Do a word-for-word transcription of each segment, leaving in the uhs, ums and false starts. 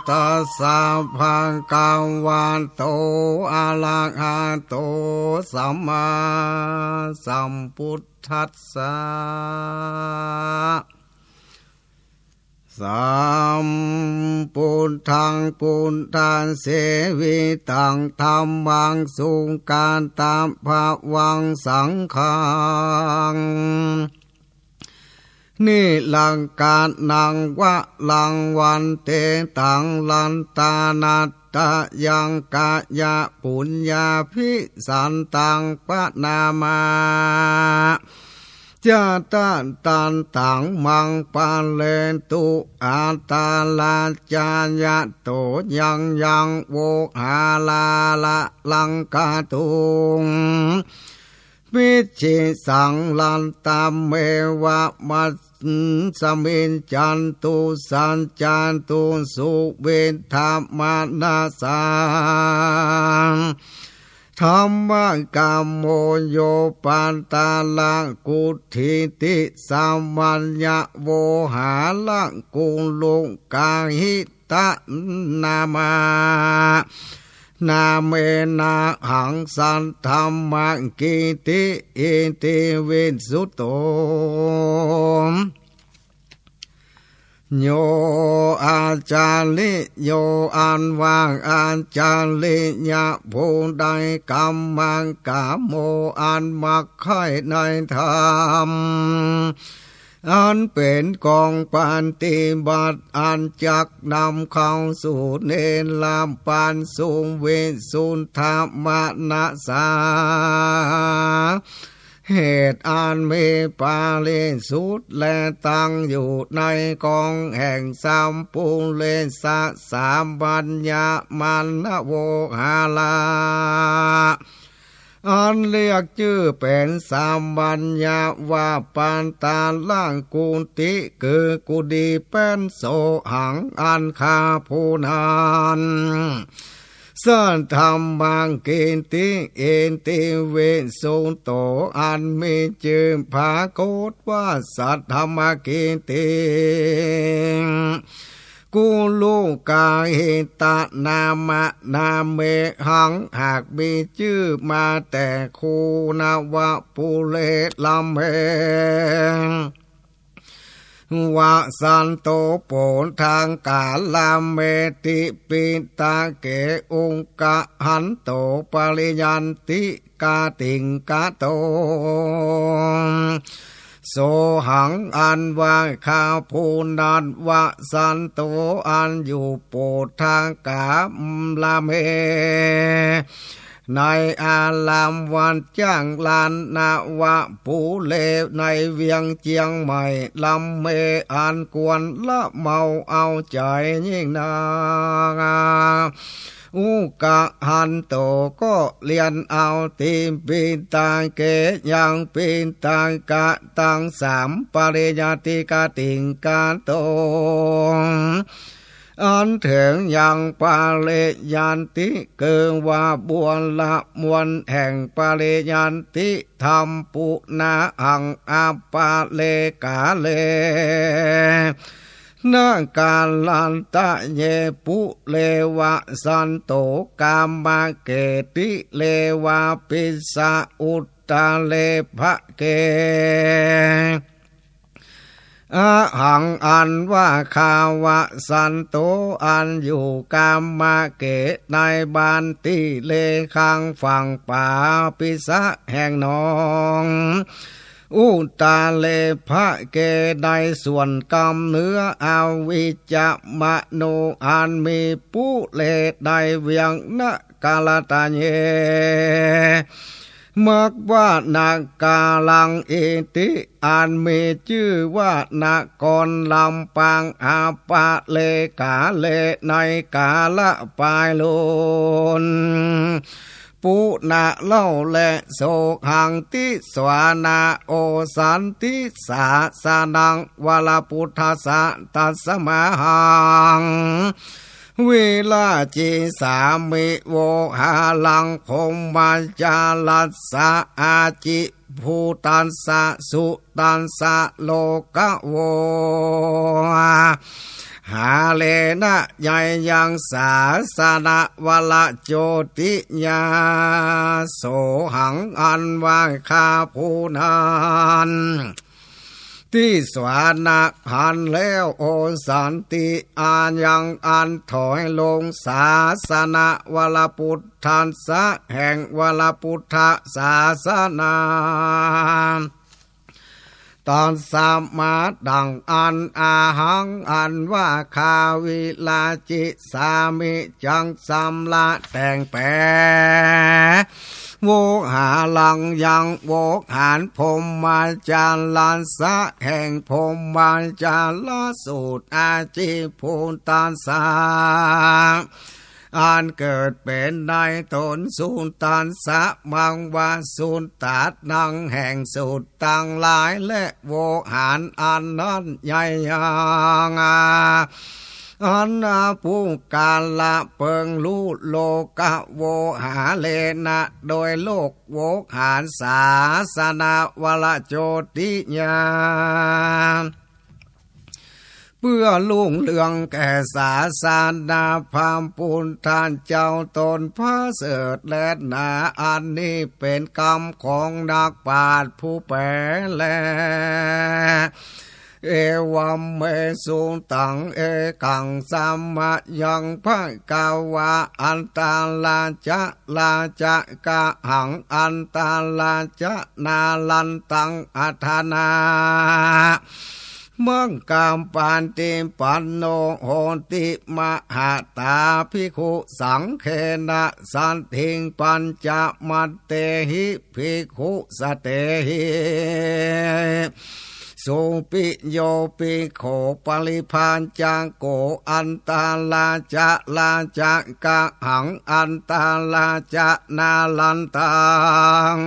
ตัสสะ ภะคะวะโต อะระหะโต สัมมาสัมพุทธัสสะ สัมพุทธัง พุทธัสเสวิตัง ธัมมัง สุกัตตะภะวัง สังฆัง นิรักขานัง วะรัง วันเตตัง รัตตานัตตายัง ขะยะปุญญาภิสันตัง ปะนะมะ จะตะตันตัง มังปะเรตุ อัตตาราชา ยะโต ยังยัง โวหารา ละลังคาตุง วิชชิสัง รัตตะเมวะ มัสสมิชชันตุ สัจจันตุ สุวิทธะมะนะสา ธัมมะกัมโม โย ปัตตะระกุฏฐิติ สะมัญญะ โวหาระกุลุกาหิตะ นะมะ นะเมนะหัง สัทธัมมะกิตติ อิติวิสสุโต โย อาจาริโย อันว่าอาจาริยะผู้ใด กัมมะกาโม อันมักใคร่ในธรรม อันเป๋นกองปฏิบัติ อันจักนำเข้าสู่นิรปานสุข วิสุทธะมะนะสา เหตุอันมีปริสุทธิ์ และตั้งอยู่ในกองแห่งสัพพุริสะ สามัญญะ มณโวหาระ อันเรียกจื้อเป๋นสามัญญะว่า ปัตตะระกุฏฐิ คือกุฏิแป้นโสหัง อันข้าผู้นั้น สัทธัมมะกิตติ อิติวิสสุโต อันมีจื้อปรากฏว่า สัทธัมมะกิตติ กุลุกาหิตะ นะมะ นะเมหัง หากมีจื้อมาแต่คูณวะปุเรละเม วะสันโต โปธังกาละเมติ ปิตะเก อุกะหันโต ปริยันติ กะติงกะโต โสหัง อันว่าข้าผู้นั้น วะสันโต อันอยู่โปธังกาละเม ในอารามวัดจ้างลานนวะปุเร ในเวียงเจียงใหม่ ละเม อันควรละเมาเอาใจ๋ยิ่งนัก อุกะหันโต ก็เรียนเอา ติ ปิตะเก ยังปิตะกะตังสาม ปริยันติ กะติงกะโต อันเถิงยังปริยันติ คือว่าบัวละมวลแห่งปริยันติ ธัมปุนะหัง อัปปะเรกาเล นะกาลันตะเย ปุเร วะสันโต กามะเกติ เรวะปิสสะ อุตตะเรภะเก อะหัง อันว่าข้า วะสันโต อันอยู่กามะเก ในบ้านตี้เลขัง ฝั่งป๋า ปิสสะ แห่งหนอง อุตตะเรภะเก ในส่วนกำเนื้อ อวิจจะมะโน อันมีปุเร ในเวียงนะกาลันตะเย มักวะนะกาลัง อิติ อันมีจื้อว่านครลำปาง อัปปะเรกาเล ในกาละปายลูน ปุนะเล่าแล โสหัง ติสานะ โอสันติสาสะนัง วรพุทธัสสะ ตัสมาหัง วิราจิสามิ โวหารัง พรหมจารัสสะ อาจิ ภูตัสสะ สุตัสสะ โลกะโว หาเรนะ ยังยัง สาสนะวรโจติยา โสหัง อันว่าข้าผู้นั้น ติสานะ หันแล้ว โอสันติ อายัง อันถอยลง สาสนะวรปุทธัสสะ แห่งวรปุทธศาสนา ตัสมา ดังอั้น อะหัง อันว่าข้า วิราจิ สามิ จักชำระแต่งแป๋ โวหารัง ยังโวหาร พรหมจารัสสะ แห่งพรหมจารสูตร อาจิพุตตัสสะ อันเกิดเป๋นในต๋น สุตตัสสะ มัง ว่าสุตตะ นัง แห่งสุตตังหลาย และโวหารอันนั้น ยังยัง อันปุคคละเปิงฮู้ โลกะ โวหาเรนะ โดยโลกโวหาร สาสนะวรโจติยา เปื้อรุ่งเรืองแก่ศาสนาพระปุทธเจ้าต๋นผะเสริฐแลนา อันนี้เป๋นกำของนักปราชญ์ผู้แป๋แล เอวัมเม สุตัง เอกัง สะมะยัง ภะคะวา อัตตาราจะ ราจะกะหัง อัตตาราจะ นาลันตัง อัตถะนา มัง กัม ปะติปันโน โหติ มะหะตา ภิกขุ สังเฆนะ สัตถิง ปัญจะ มัตเตหิ ภิกขุ สะเตหิ สุปิโย ภิกขุ ปะริพาจะโก อัตตาราจะ ราจะกะหัง อัตตาราจะ นาลันตัง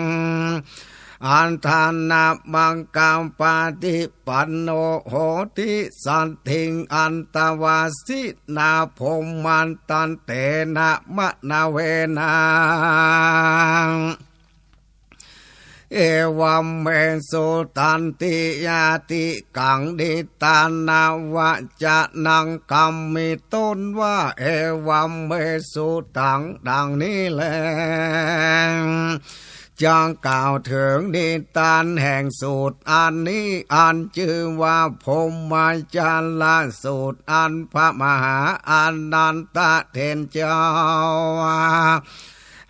อัตถะนา มัง กัม ปะติปันโน โหติ สัตถิง อัตถะวาสินา พรหมันตันเตนะ มะนะเวนะ เอวัมเม สุตันติ ยะติกัง นิทานะ วะจะนัง กำมิ ตนว่า เอวัมเม สุตัง ดังนี้แล จะกล่าวเถิงนิทานแห่งสูตรอันนี้ อันจื้อว่าพรหมจารสูตร อันพระมหาอานันทะเถรเจ้า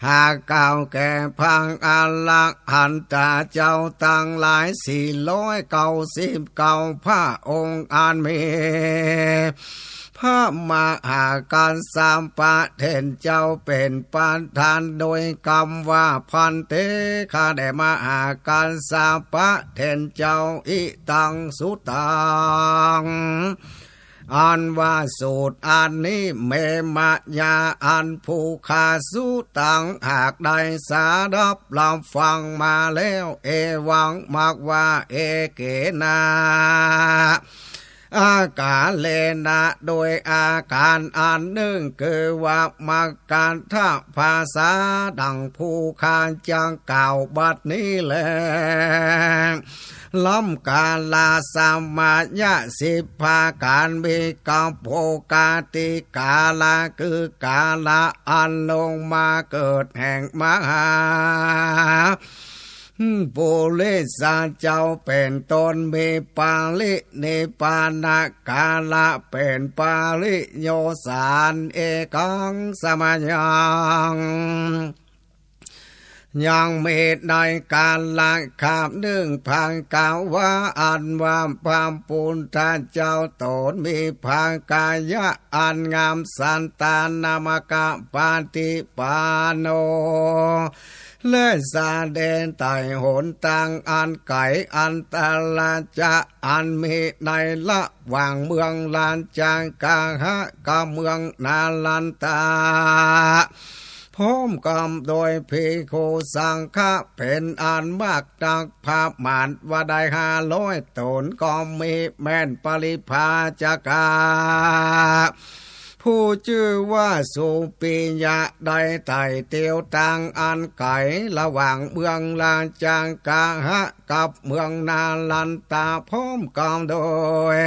หากกล่าวแก่พระอรหันตะเจ้าตังหลาย สี่ร้อยเก้าสิบเก้าพระองค์ อันมี พระมหากัสสปะเถรเจ้าเป๋นประธาน โดยกำว่า ภันเต ข้าแต่มหากัสสปะเถรเจ้า อิทัง สุตัง อันว่าสูตรอันนี้ เม มะยา อันผู้ข้า สุตัง หากได้สดับรับฟังมาแล้ว เอวัง มักว่า เอเกนะ อากาเลนะ โดยอาการอันนึ่ง คือว่า มักกะทะภาษา ดังผู้ข้าจะกล่าวบัดนี้แล ล้ำกาลสมัยสิบประก๋าน มีกับโภคาติกาละ คือกาละอันลงมาเกิดแห่งมหา ปุริสะเจ้าเป๋นต้น มีปรินิพพานกาละ เป๋นปริโยสาน เอกัง สะมะยัง ยังมีในกาละคาบนึ่ง ภะคะวา อันว่าพระปุทธเจ้าต๋นมีภะกายะอันงาม สันตะนมกะปะติปันโน และสะแดงไต่หนตางอันไก๋ อันตะราจะ อันมีในระหว่างเมืองราชคฤหะกับเมืองนาลันทะ พร้อมกับโดยภิกขุสังฆะเป๋นอันมากนัก ประมาณว่าได้ห้าร้อยต๋นก็มี แม่นปริพาจกะ ผู้จื้อว่าสุปิยะ ได้ไต่เตียวตางอันไก๋ ระหว่างเมืองราชคฤหะกับเมืองนาลันทะ พร้อมกับโดย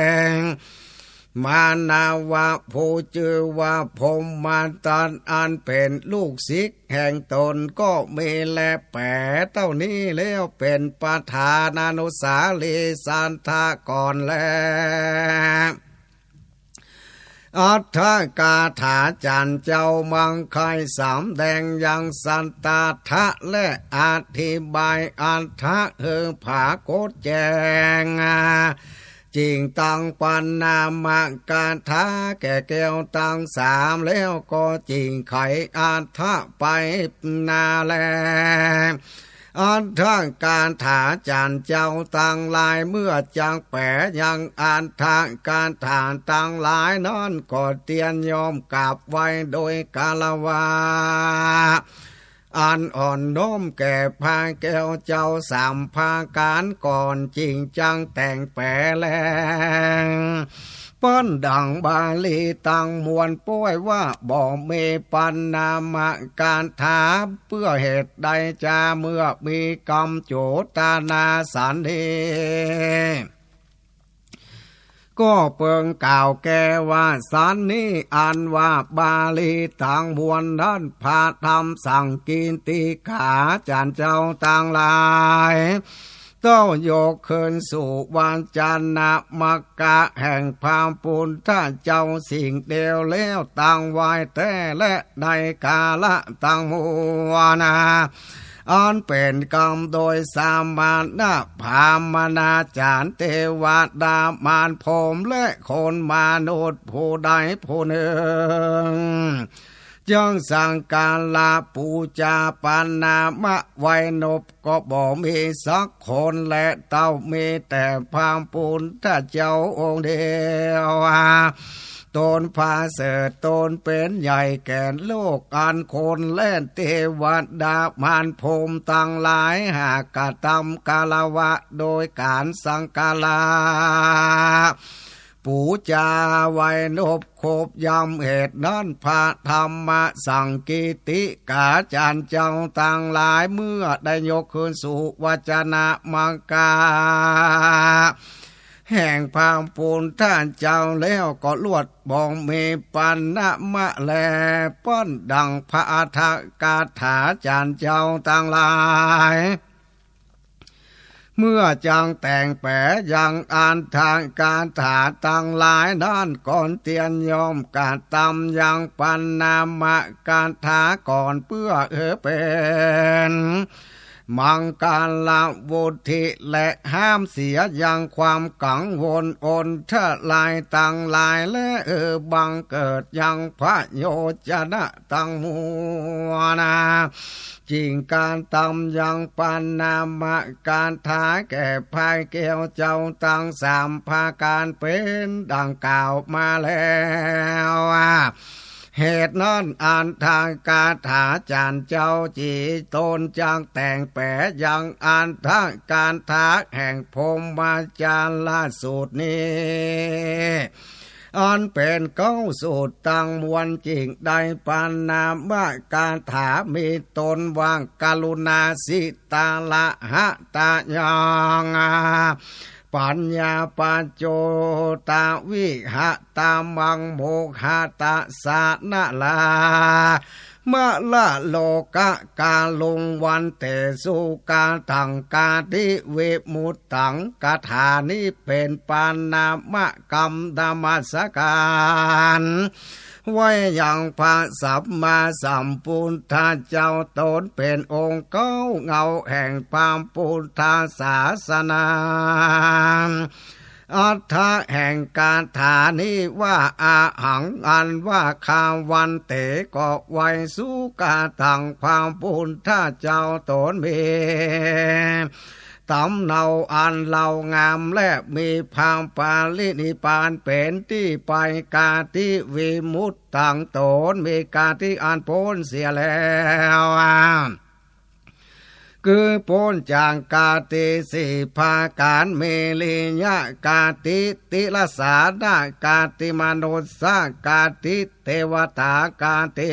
มานวะ ผู้จื้อว่าพรหมทัต อันเป๋นลูกศิษย์แห่งต๋นก็มีแล แป๋เต้านี้แล้ว เป๋นประธานานุสาลีสัตถะก่อนแล อัตถกาถาจ๋ารย์เจ้ามักใค่สำแดงยังสัตถะและอธิบายอัตถะหื้อผากฏแจ้ง จึ่งตั้งปัณณมกถาแก่แก้วตังสาม แล้วก็จึ่งไขอัตถะไปนาแล อัตถกาถาจ๋ารย์เจ้าตังหลาย เมื่อจักแป๋ยังอัตถกาถาตังหลายนั้น ก็เตียนย่อมกราบไหว้โดยคารวะ อันอ่อนน้อมแก่พระแก้วเจ้าสามประก๋านก่อน จึ่งจักแต่งแป๋แล ปั๋นดั่งบาลีตังมวลป้วยว่า บ่มีปัณณมกถา เปื้อเหตุใดจา เมื่อมีกำโจตนาสันนี้ ก็เปิงกล่าวแก่ว่าสันนี้ อันว่าบาลีตังมวลนั้น พระธรรมสังกิตติกาจ๋ารย์เจ้าตังหลาย เต้ายกคืนสู่วจนะมกะแห่งพระปุทธเจ้าสิ่งเดียวแล้ว ตังไว้แต๊แล ในกาละตังมวลนา อันเป๋นกำโดยสมณะพราหมณาจ๋ารย์ เตวดามารพรหมและคนมนุษย์ผู้ใดผู้นึ่ง จักสักการะปู๋จาปัณณมะไว้นบ ก็บ่มีสักคนแล เต้ามีแต่พระปุทธเจ้าองค์เดียว ต๋นประเสริฐต๋นเป๋นใหญ่แก่โลก อันคนและเตวดามารพรหมตังหลาย หากกระทำคารวะโดยก๋านสักการะ ปู๋จาไว้นบครบย่ำ เหตุนั้นพระธรรมสังกิตติกาจ๋ารย์เจ้าตังหลาย เมื่อได้ยกคืนสู่วจนะมกะแห่งพระปุทธเจ้าแล้ว ก็ลวดบ่มีปัณณมะแล ปั๋นดั่งพระอัตถกาถาจ๋ารย์เจ้าตังหลาย เมื่อจักแต่งแป๋ยังอัตถกาถาตังหลายนั้น ก็เตียนย่อมกระทำยังปัณณมกถาก่อน เปื้อหื้อเป๋นมังคลวุฒิ และห้ามเสียยังความกังวลอนทรายตังหลาย และหื้อบังเกิดยังประโยชนะตังมวลนา จึงกระทำยังปัณณมกถาแก่พระแก้วเจ้าตังสามประก๋านเป๋นดั่งกล่าวมาแล้ว เหตุนั้นอัตถกาถาจ๋ารย์เจ้าจี๋ต๋นจักแต่งแป๋ยังอัตถกาถาแห่งพรหมจารสูตรนี้ อันเป๋นเก้าสูตรตังมวล จึงได้ปัณณมกถามีต้นว่า กรุณาสิตละหะตะยัง ปัญญาปัจโจตวิหะตะมัง โมหะตะสะนะลา มะละโลกะกาลุง วันเตสุกะตังกาติวิมุตตัง คาถานี้เป๋นปัณณมกำนมัสการ ไว้ยังพระสัมมาสัมพุทธเจ้า ต๋นเป๋นองค์เก๊าเงาแห่งพระพุทธศาสนา อัตถะแห่งคาถานี้ว่า อะหัง อันว่าข้า วันเต ก็ไหว้ สุกะตัง พระพุทธเจ้าต๋นมีตำเนาอันเลาะงาม และมีพระปรินิพพานเป๋นตี้ไป คาติวิมุตตัง ต๋นมีคติอันป๊นเสียแล้ว คือป๊นจากคติสี่ประก๋าน มีริยคติ ติรสานะคติ มนุสสคติ เตวตาคติ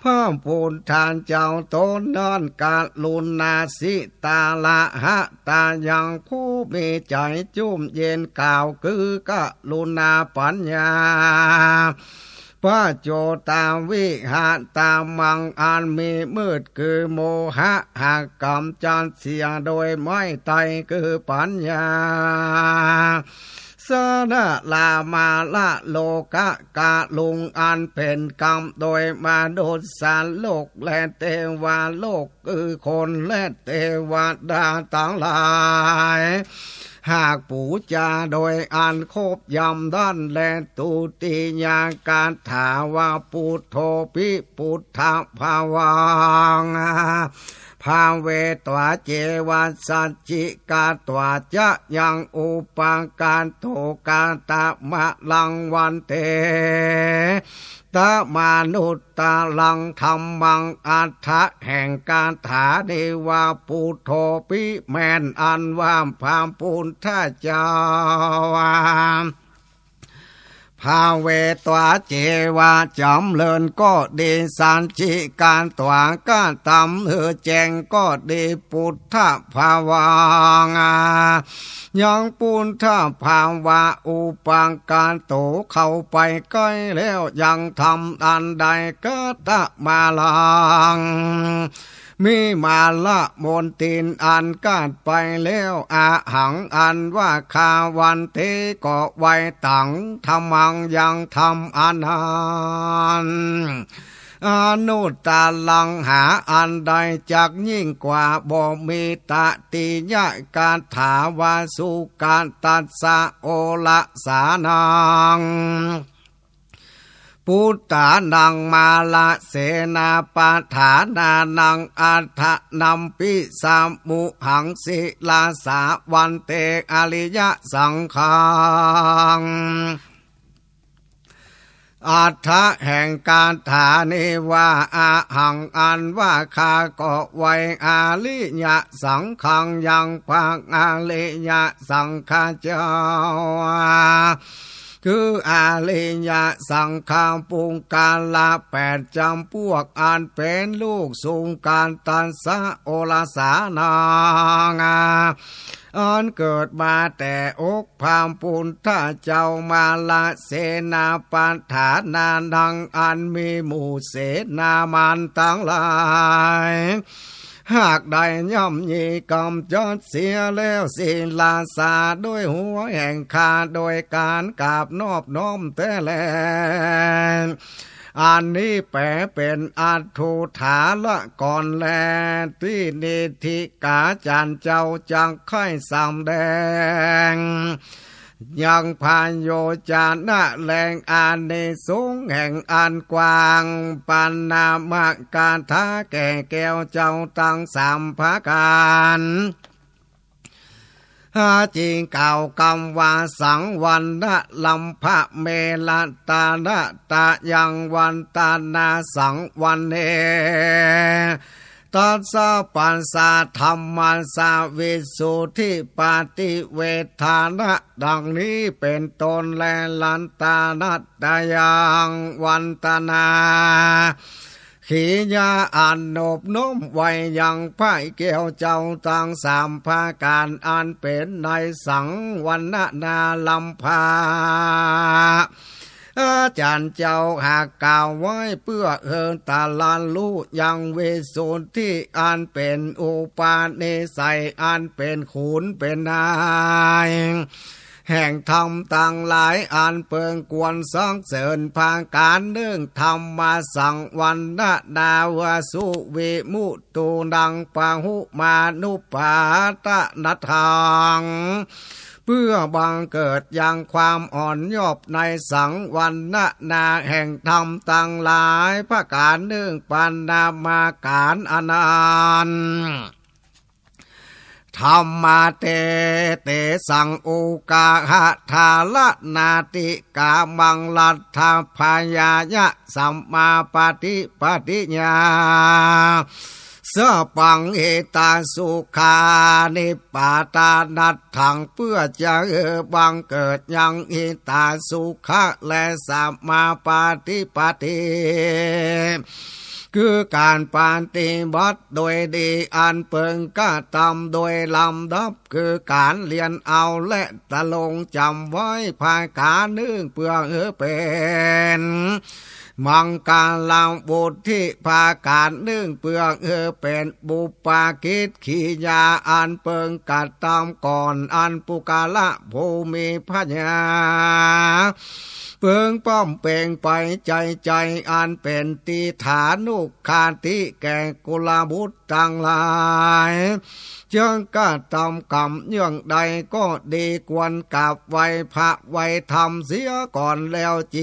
พ พระพุทธเจ้าต๋นนั้น กรุณาสิตาระหะตายัง ผู้มีใจ๋จุ่มเย็น กล่าวคือกรุณาปัญญา ปัจจุตาวิหะตามัง อันมีมืดคือโมหะ หากก๋ำจัดเสียโดยไม้ไต้คือปัญญา สนะลามาละโลกะกะลุง อันเป๋นกำโดยมนุษย์สัตว์โลกและเตวะโลก คือคนและเตวดาตังหลาย หากปู๋จาโดยอันครบย่ำนั้นแล ตุติยคาถาว่า ปุทโธปิปุทธะภาวัง ภาเวตวา เจวะ สัจจิกาตวา จะยัง อุปกาโต กาตะมะลัง วันเต ตะมานุตตะลัง ธัมมัง อัตถะแห่งคาถานี้ว่า ปุทโธปิ แม่นอันว่าพระพุทธเจ้า ภาเวตวา เจวะ จ๋ำเริญก็ดี สัจจิกาตวา กระตำหื้อแจ้งก็ดี ปุทธะภาวัง ยังปุทธะภาวะ อุปกาโต เข้าไปใก้แล้ว ยังธรรมอันใด กาตะมะลัง มีมะละมนทินอันกั้นไปแล้ว อะหัง อันว่าข้า วันเต ก็ไว้ตัง ธัมมัง ยังธรรมอันนั้น อนุตตะลัง หาอันใดจักยิ่งกว่า บ่มีตติยคาถาว่า สุขะตัสสะโอรสานัง ปุตตานัง มาระเสนาปะฐานานัง อัฏฐะนัมปิสะมุหัง ศิรสา วันเต อริยสังฆัง อัฏฐะแห่งคาถานี้ว่า อะหัง อันว่าข้า ก็ไว้ อริยสังฆัง ยังพระอริยสังฆเจ้า คืออริยสังฆะปุคคละแปดจ๋ำพวก อันเป๋นลูกสุขะตัสสะโอรสานัง อันเกิดมาแต่อกพระพุทธเจ้า มาระเสนาปะฐานานัง อันมีหมู่เสนามัณฑิตตังหลาย หากได้ย่ำยีก๋ำจัดเสียแล้ว ศิรสา ด้วยหัวแห่งข้า โดยก๋านกราบนอบน้อมแต๊แล อันนี้แป๋เป๋นอัฏฐูถาละกรแล ตี้นิทธิกาจ๋ารย์เจ้าจักใค่สำแดง ยังพระโยจนะแล อานิสงส์แห่งอันกว้าง ปัณณมคาถาแก่แก้วเจ้าตังสามประก๋าน หาจิ่งกล่าวกำว่า สังวัณณะลัมภะเม รัตนะตะยังวันตนาสังวัณเณ ตัสสะปัสสะธัมมัสสะวิสสุทธิปฏิเวทนะ ดังนี้เป๋นต้นแล รัตนะตะยังวันตนา กิริยาอันนบน้อมไว้ยังพระแก้วเจ้าตังสามประก๋าน อันเป๋นในสังวัณณะลัมภะ อาจ๋ารย์เจ้าหากกล่าวไว้เปื้อหื้อตรัสฮู้ยังวิสสุทธิ อันเป๋นอุปนิสัย อันเป๋นขุนเป๋นนาย แห่งธรรมตังหลาย อันเปิงควรสรรเสริญประก๋านนึ่ง ธัมมะสังวัณณะนาวสุวิมุต ตูนังปะหุมานุปปาตะนัตถัง เปื้อบังเกิดยังความอ่อนยอบในสังวัณณะนาแห่งธรรมตังหลายประก๋านนึ่ง ปัณณมคาถาอันนั้น ธัมมาเต เตสัง โอคาหะทาระนาติกามัง รัตถะพยายะ สัมมาปฏิปติญา สะปัง หิตาสุขานิปปาตานัตถัง เปื้อจะหื้อบังเกิดยังหิตาสุขะและสัมมาปฏิปติ คือก๋านปฏิบัติโดยดี อันเปิงกระตำโดยลำดับ คือก๋านเฮียนเอาและตะลงจ๋ำไว้ ผะกานึ่งเปื้อหื้อเป๋น มังคลวุฒิ ผะกานึ่งเปื้อหื้อเป๋นบุปผากิจกิริยา อันเปิงกระตำก่อน อันปุคคละผู้มีผญา เปิงป้อมเป๋งไป ใจ๋ใจ๋อันเป๋นติฏฐานุคติแก่กุลบุตรตังหลาย เจิ่งกระตำกรรมเยื่องใดก็ดี ควรกราบไหว้พระไหว้ธรรมเสียก่อนแล้วจิ